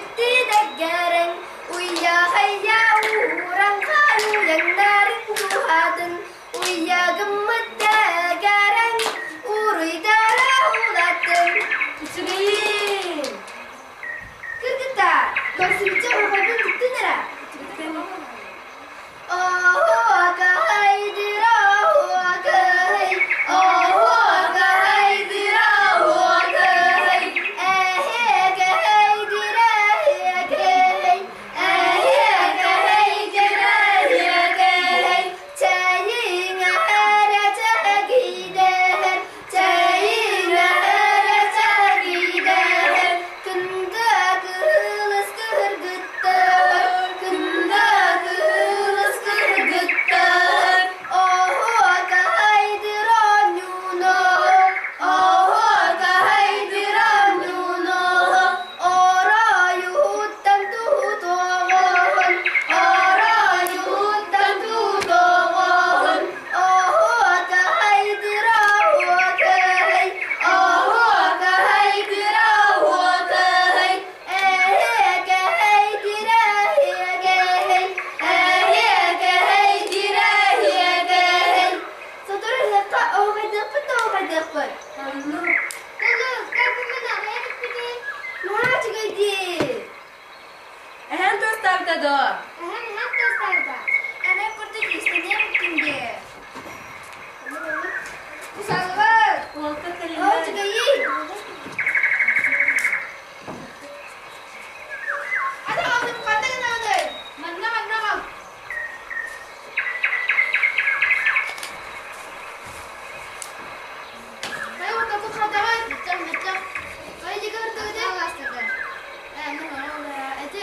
Дьикти дэггэрэҥ, уйа-хайа уураҥхай уйаҥнарын дууһатын, уйа гыммыт дэгэрэҥ, уруйдара улаттын. Үчүгэйин! Кыргыттар, көрсүбүччэ оһуохайбын бүттүн эрэ. Эһэм туостаабыта дуо? Эһэм эһэм туостаабыта. Эбэм курдук иистэниэм күндү. Кусаллыбыт! Уолка Оо, кэлинэ. үчүгэйий! Ата аҕалбыт ханна гынаҕыный? Манна манна аҕал. Хайа утаппыт хатаҕай? Быччах быччах. Хайа диэки ыртыгытай? Ээ, ну эти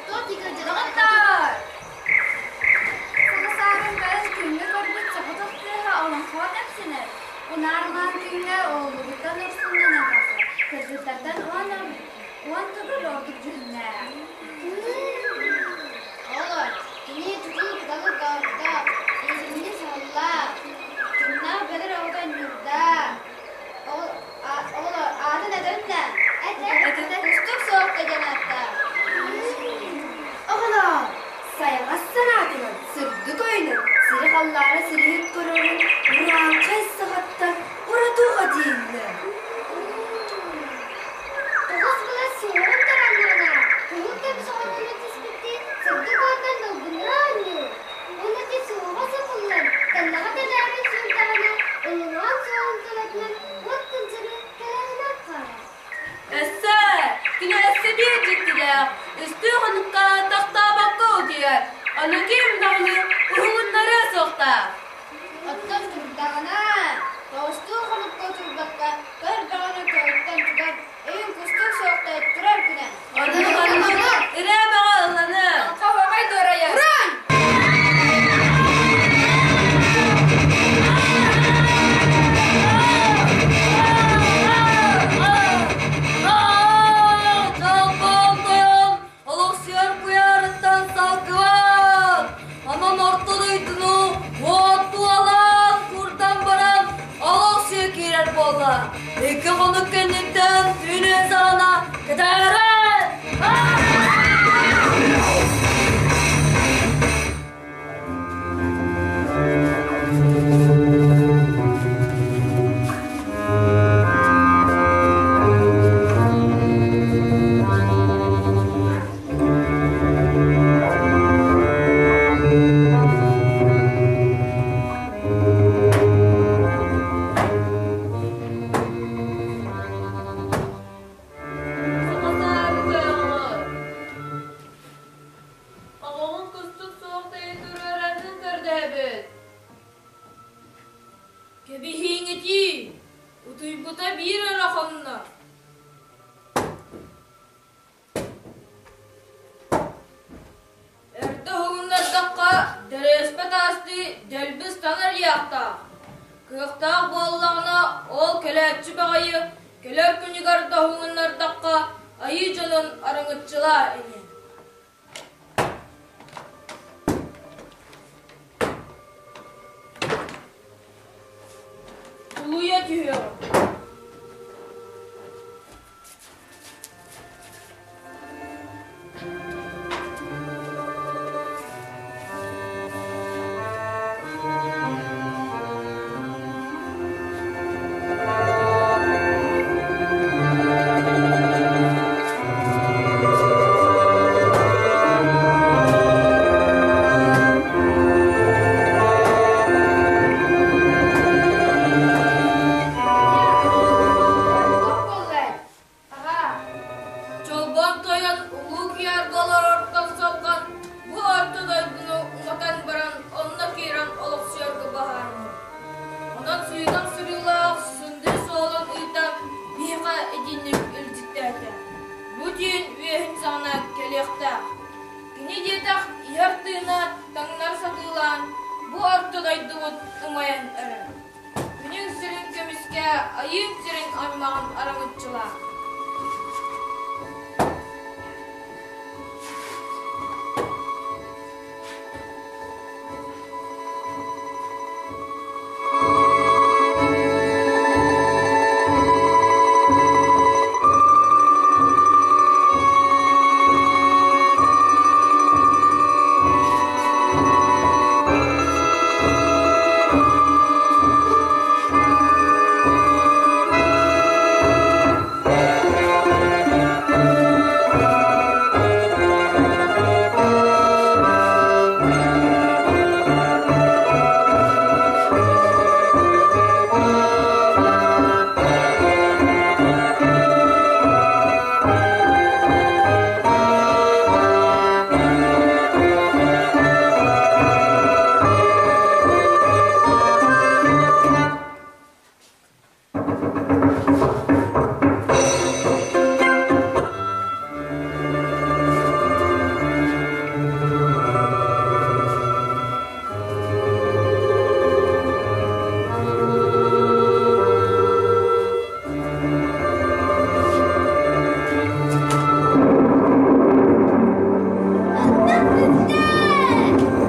туох диэки Доҕоттоор! Саха саарын барын күҥҥэ көрбүт соҕотох кыыһа олоҥхоҕо кэпсэнэр. Унаармаан күҥҥэ уоллугуттан урсуннанан тахсар. Кыргыттартан уон төгүл ордук дьүһүннээх. Оҕолор, кини тутул кыталы доҕордоох, ийэтинни саһыллаах, Тымнаах бэдэр оҕото ньуурдаах. Оҕолор, аатын этэбин да, Этэ. Кустук суохта диэн ааттаах. Оҕолоор, сайаҕас санаатынан, сырдык өйүнэн сири-халлааны сириһит көрөрүн урааҥхай саҕаттан уратыга дииллэр. Тоҕус былас суоҕун тараннаҕына, кыһыл көмүс оҕолору түспүттүү сырдык уотунан долгунура оонньуур. Уонна ити суоҕа сотуллан, тэллэҕэ тэлээрэн суурдаҕына, ыллыгын суоҕун төбөтүнэн уот кынчары кэлэһинэн хаалар. Өссө кини өссө биир дьиктилээх, үстүү хонукка тохтообокко утуйар, ону ким даҕаны уһугуннарыа суохтаах. Оттон турдаҕына, тоҕустуу хонукка утуйбакка, көр бөҕөнү көйүттэн тутан, өйүн кустук суохтай турар күнэ. Онон хоннук ырыа бөҕө ылланыы. Хоһоҕой дуорайар. Уран! Чолбон тойон олохсуйар куйаарыттан салгыбат. Онон орто дойдуну уоттуалаан курдан баран олохсуйа киирэр буолла. Икки хонук кэнниттэн түүн саҕана кытааран! Саха саары Оҕоҕун кустук суох туруорарын көрдөһөбүт. Кэбиһииҥитии, утуйбута биир эрэ хонно. Эрдэ уһугуннардахха, дэриэспэ таастыы дэлби ыстанар ыйаахтаах. Кыахтаах буоллаҕына, ол кэлээччи баҕайы кэлэр күнүгэр да уһугуннардахха, айыы дьонун араҥыччылаа ини. Тулуйа түһүөҕүҥ. айыым сирин аймаҕын араҥаччылаа.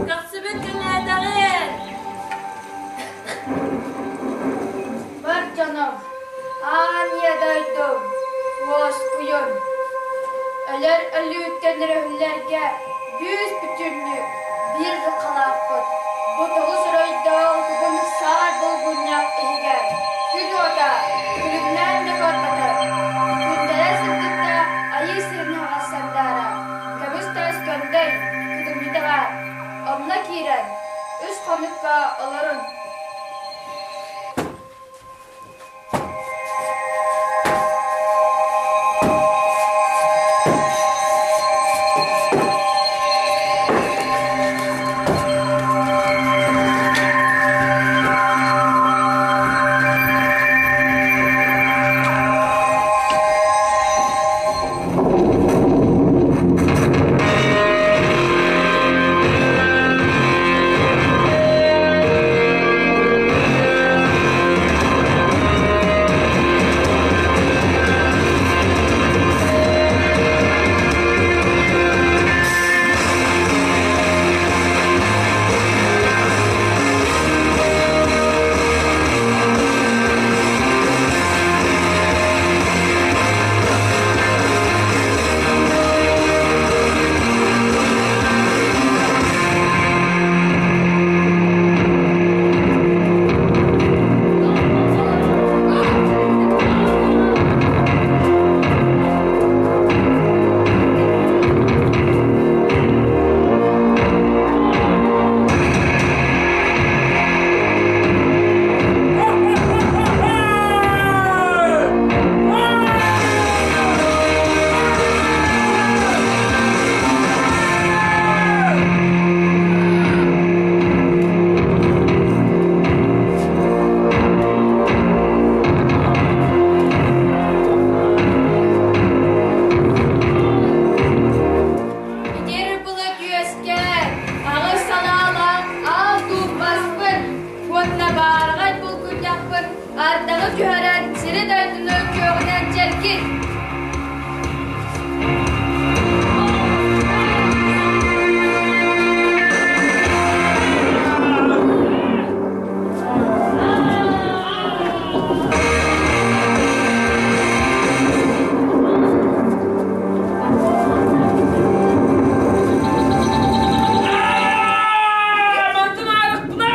Тахсыбыт кэҥээтэҕин! Бар дьоном, аан ийэ дойдум, уоскуйун! Өлөр өлүүттэн өрөһүллэргэ бүүс-бүтүннүү биир халааппыт бу тоҕус оройдоох тугун саар булгунньах иһигэр күн уота күлүмнээн да көрбөтө. Күндэлэ сырдыкта айыы сирин аһаҕас сандаара, көмүс таас көндөй, кыдымньыта баар. Онно киирэн, үс хонукка олорун. Итир былыт үөскээн, аҕыс санаалаах аал дууппаспын уонна баараҕай булгунньахпын ардаҕы түһэрэн сири-дойдуну күөҕүнэн чэлгит. Мантын арықпына!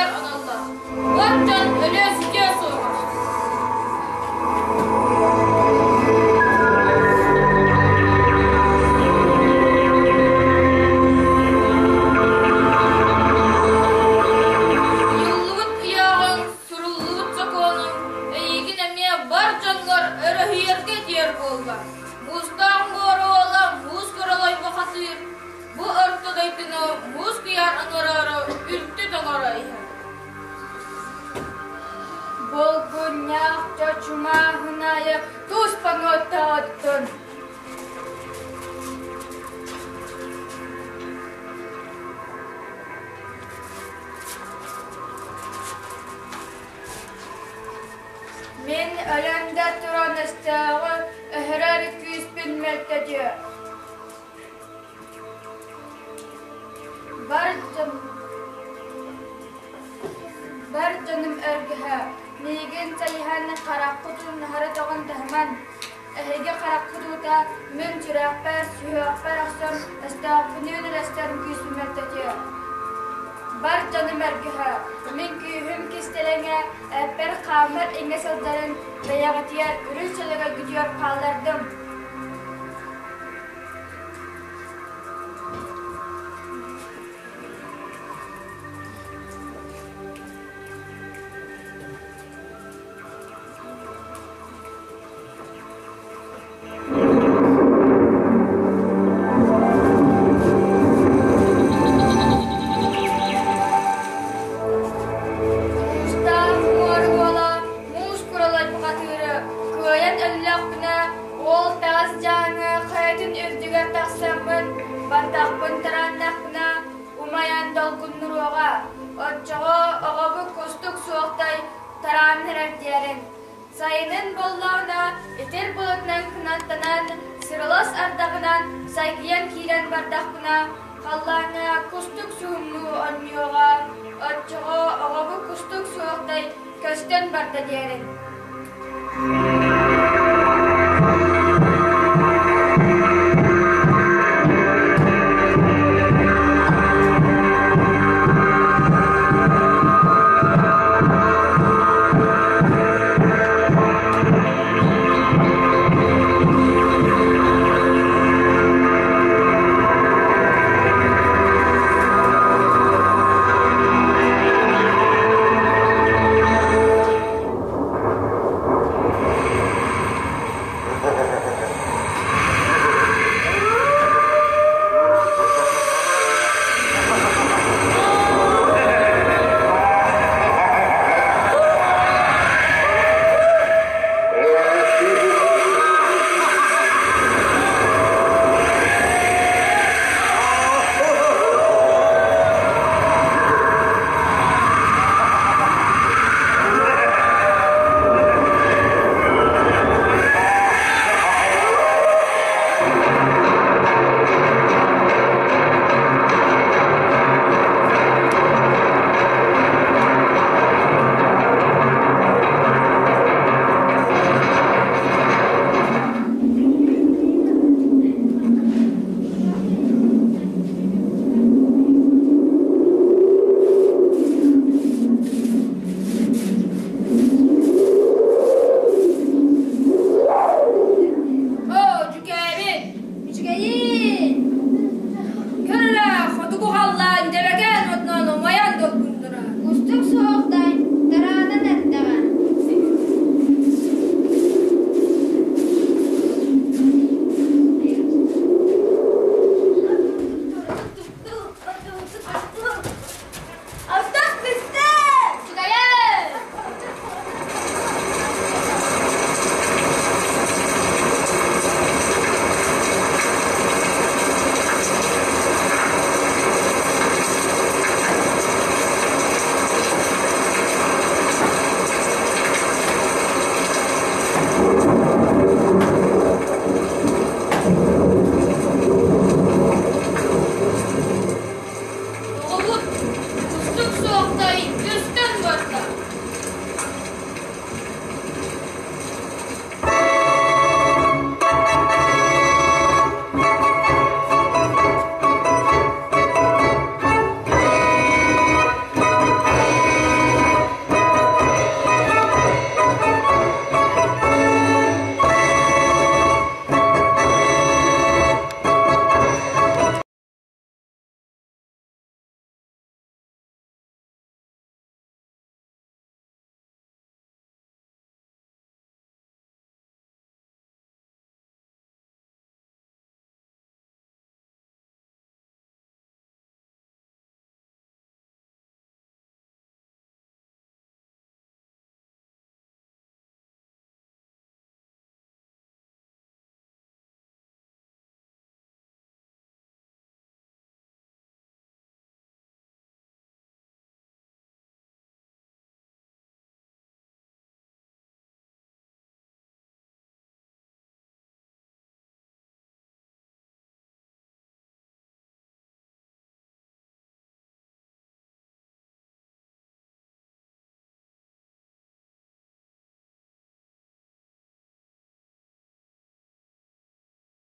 өрөһүйэр аналлаах. Бар дьон өлүө-сүтүө суоҕа. Ыйыллыбыт ыйааҕыҥ, суруллубут сокуонуҥ эйигин эмиэ бар дьоҥҥор өрөһүйэргэ диэр буолла. Муустаах муора уола муус кыралайба хатыыр, бу орто дойдуну муус куйаар оҥороору үлтү тоҥоро иһэр. Булгунньах чочумааһынайы туспа нуоттаоттун. Мин өлөн да туран өстөөҕү өһөрөр күүспүн мөлтөтүө. Бар дьон бар дьонум өргөһө, миигин сайыһан хараххытын аһара тоҕон таһыман, эһиги хараххыт уута мин сүрэхпэр, сүһүөхпэр охсон өстөөхпүнүүн өлөстөр күүспүн мөлтөтүө. Бар дьонум өргөһө, мин күүһүм кистэлэҥэ эппэр-хааммар иҥэ сылдьарын бэйэҕитигэр үрүҥ сөлөгөйгүтүгэр хааллардым. Муустаах муора уола муус куралай бухатыыры кыайан өллөхпүнэ Ол таас дьааҥы хайатын үрдүгэр тахсаммын, баттахпын тарааннахпына, умайан долгуннуруоҕа, оччоҕо оҕобут кустук суохтай тараан эрэр диэрин. Сайынын буоллаҕына, итир былытынан кынаттанан, сырылас ардаҕынан сайгыйан киирэн бардахпына, халлааҥҥа кустук суһумнуу онньуоҕа, оччоҕо оҕобут кустук суохтай көстөн барда диэрин. Оо, дьүкээбит! Үчүгэйин! Көр эрэ, хотугу халлаан дьэрэкээн отунан умайан долгундура. Кустук суохтай, тараанан эрдэҕэ. Ардах түстэ! Үчүгэйин! Оҕобут кустук суохтай